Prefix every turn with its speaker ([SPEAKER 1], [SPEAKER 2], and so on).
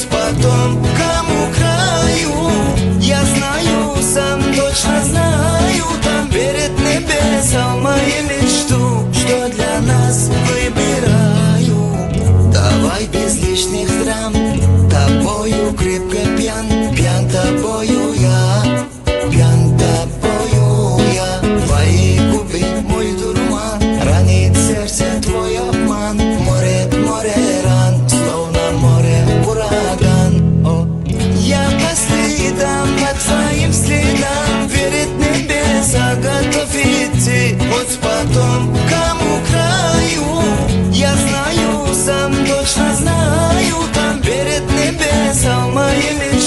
[SPEAKER 1] Хоть по тонкому краю Я знаю, сам точно знаю Там верит небесам мою мечту Что для нас выбираю Давай без лишних драм Тобою крепко пьян Пьян тобою я Пьян тобою я Твои губы мой дурман Ранит сердце твой обман Море, море ран Словно море ураган О, Я по следам, по твоим следам Верит небеса, готов идти Хоть по тонкому краю Я знаю, сам точно знаю Там верит небеса мою мечту.